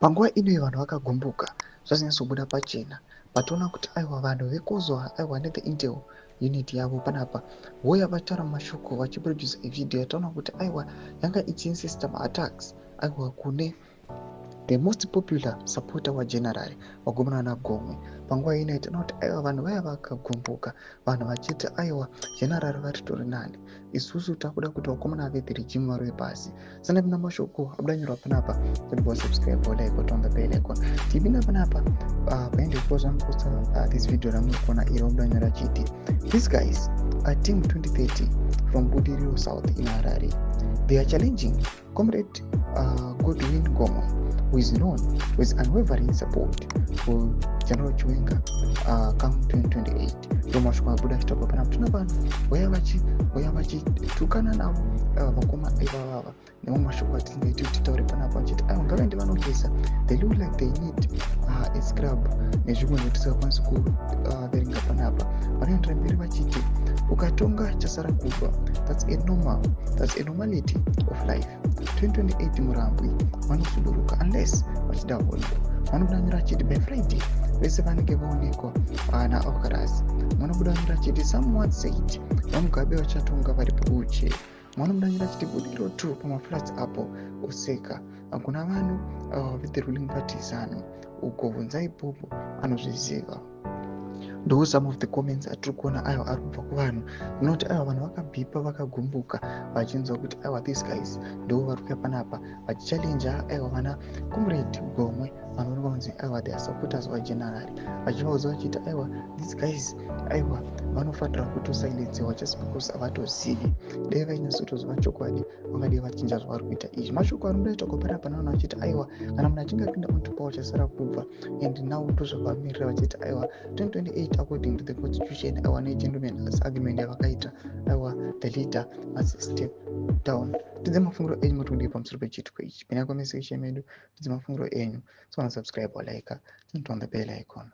Panguva ino vanhu vakagumbuka, zvazonyatsobuda pachena. Patoona kuti aiwa, vanhu vekozwa aiwa nethe intel unit yavo panapa voya vataura mashoko vachiproduce video yataona kuti aiwa yanga ichiinsista maattacks aiwa kune the most popular supporter wageneral vagomana naGomwe. Panguva ino tinoona kuti aiwa, vanhu vaya vakagumbuka, vanhu vachiti aiwa, general varitori nani, isusu takuda kuti vakomana vethe regime varove pasi. Sandapinda mashoko abuda panapa kuti wasubscribe, like, turn the bell icon. Tipinda panapa paende kuposta this video ramuri kuona iri, wabuda nyora chiti, "These guys are team 2030 from Budiriro South in Harare. They are challenging Comrade Godwin Gomwe, who is known for his unwavering support for General Chiwenga come 2028." Ndo mashoko abuda achitaurwa panapa. Tino vanhu vaya vachitukana navo vakoma ivavava nemamwe mashoko atisingaiti kuti titaure panapa, vachiti aiwa, ngavaende vanogeza, they look like they need a scrub, nezvimwe zvatisingakwanisi kuverenga panapa. Vanoendera mberi vachiti ukatonga chasara kufa. That's a normality of life. 2028 Murambwi vanosuduruka unless vachida hondo. Vanobuda nyora achiti by Friday vese vanenge vaonekwa naocaras. Vanobuda nyora achiti someone said vaMugabe vachatonga vari pauche. Vanobuda nyora achiti Budiriro 2 pamaflats apo oseka hakuna vanhu vethe ruling party ZANU uko, bvunzai Popo anozviziva. Ndo some of the comments atiri kuona aiwa ari kubva kuvanhu. Unoti aiwa, vanhu vakabhipa, vakagumbuka vachinzwa kuti aiwa, these guys ndo vari kuuya panapa vachichallenja aiwa vana Comrade Gomwe, vanoonekwa kunzi aiwa they are supporters vageneral, vachivaudza vachiti aiwa, these guys aiwa vanofanira kutosilencewa just because havatozivi. Dai vainyatsotoziva chokwadi, vangadai vachinja zvavari kuita izvi. Mashoko ari mudaita panapa navanhu vachiti aiwa, kana munhu achinge apinda onto power, chasara kubva. And now ndozvavamirira vachiti aiwa, 2028 according to the constitution aiwa negentleman agreement yavakaita, aiwa the leader must step down. Tidze mafungiro enyu, muri kudii pamusoro pechiitiko ichi? Pinai comment section medu, tidze mafungiro enyu. So subscribe, like, turn on the bell icon.